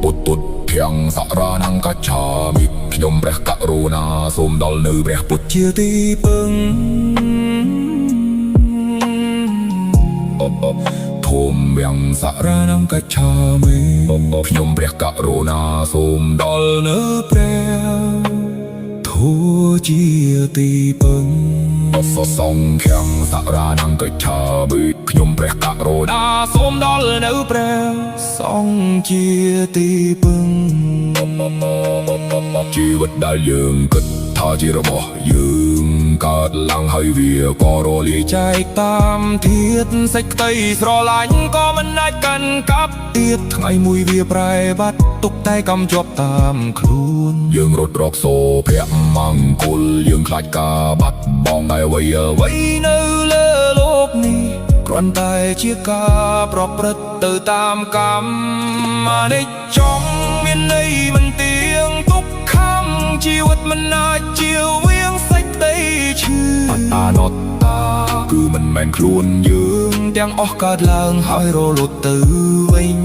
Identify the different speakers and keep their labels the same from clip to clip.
Speaker 1: ពុទ្ធពុទ្ធាំងសរណង្កច្ឆាមិខ្ញុំព្រះករុណាសូមដល់នៅព្រះពុទ្ធ
Speaker 2: ជាទីពឹង
Speaker 1: ធម្មំសរណង្កច្ឆាមិខ្ញុំព្រះករុណាសូមដល់នៅព្រះ
Speaker 2: ធัวជាទីពឹង
Speaker 1: សសង្ឃំសរណង្កច្ឆាមិខ្ញុំព្រះករុណា
Speaker 2: សូមដល់នៅព្រះសង្ឃជាទីពឹង
Speaker 1: ជីវិតដែលយើងគិតថាជារបស់យើងកើតឡើងហើយវាក៏រលាយ
Speaker 2: ចែកតាមធាតសេចក្តីស្រឡាញ់ក៏មិនអាចកាន់កាប់ទៀតថ្ងៃមួយវាប្រែបាត់ទុកតែកម្មជាប់តាមខ្លួន
Speaker 1: យើងរត់រកសូភៈមង្គលយើងខ្លាចការបាត់បង់តែអ្វីអ្វី
Speaker 2: អ្វីនៅលើលោកនេះគ្រាន់តែជាការប្រព្រឹត្តទៅតាមកម្មអនិច្ចំមានន័យមិនទៀងទុក្ខំជីវិតមិនអាចជាវៀងសេចក្តីឈឺ
Speaker 1: អនត្តាគឺមិនមែនខ្លួនយើង
Speaker 2: ទាំងអស់កើតឡើងហើយរលត់ទៅវិញ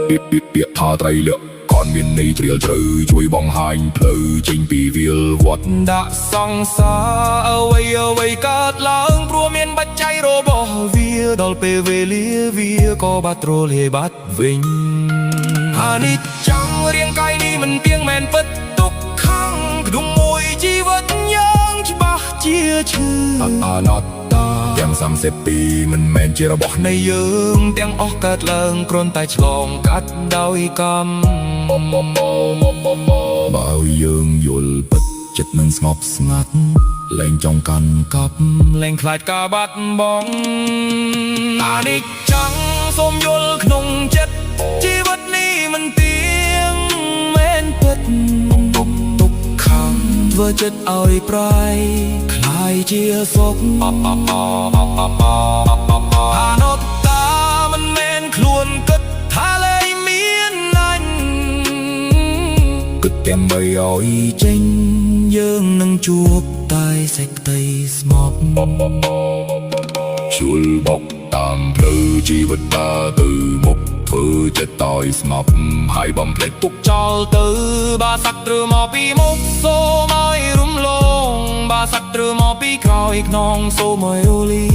Speaker 1: ពាក្យថាត្រៃលក្ខខនមានន័យជ្រាលជ្រៅជួយបង្ហាញផ្លូវចេញពីវាលវត្ត
Speaker 2: ដាក់សង្សារអ្វីអ្វីកើតឡើងព្រោះមានបច្ច័យរបស់វាដល់ពេលវេលាវាក៏បាត់រលាយបាត់វិញអនិច្ចំរាងកាយនេះមិនទៀងមែនពិតទុក្ខំក្នុងមួយជីវិតយើងច្បាស់ជាឈឺ
Speaker 1: អនត្តាទាំង32មិនមែនជារបស់
Speaker 2: នៃយើងទាំងអស់កើតឡើងគ្រាន់តែឆ្លងកាត់ដោយកម្ម
Speaker 1: បើយើងយល់ពិតចិត្តនឹងស្ងប់ស្ងាត់លែងចង់កាន់កាប់
Speaker 2: លែងខ្លាចការបាត់បង់អនិច្ចំសូមយល់ក្នុងចិត្តជីវិតនេះមិនទៀងមែនពិតទុក្ខំធ្វើចិត្តឲ្យប្រែคล้ายជាសុខអនត្តាមិនមែនខ្លួនគិតថាលែងមានអញ
Speaker 1: គិតទាំងបីឲ្យ
Speaker 2: ចេញយើងនឹងជួបតែសេចក្តីស្ងប់
Speaker 1: ជុលបុកតាមផ្លូវជីវិតដើរទៅមុខធ្វើចិត្តឲ្យស្ងប់ហើយបំភ្លេចទុក
Speaker 2: ចោលទៅបាសត្រូវមកពីមុខសូមឲ្យរំលងបាសត្រូវមកពីក្រោយខ្នងសូមឲ្យអូលី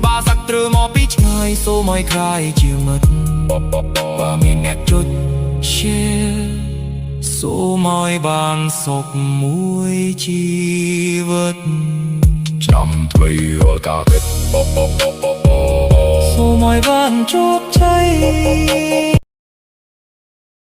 Speaker 2: បាសត្រូវមកពីឆ្ងាយសូមឲ្យក្លាយជាមិត្តបើមានអ្នកចុច share សូមឲ្យបានសុខមួយជីវិត
Speaker 1: ឆ្នាំថ្មីរាល់ការគិត
Speaker 2: សូមឲ្យបានជោគជ័យ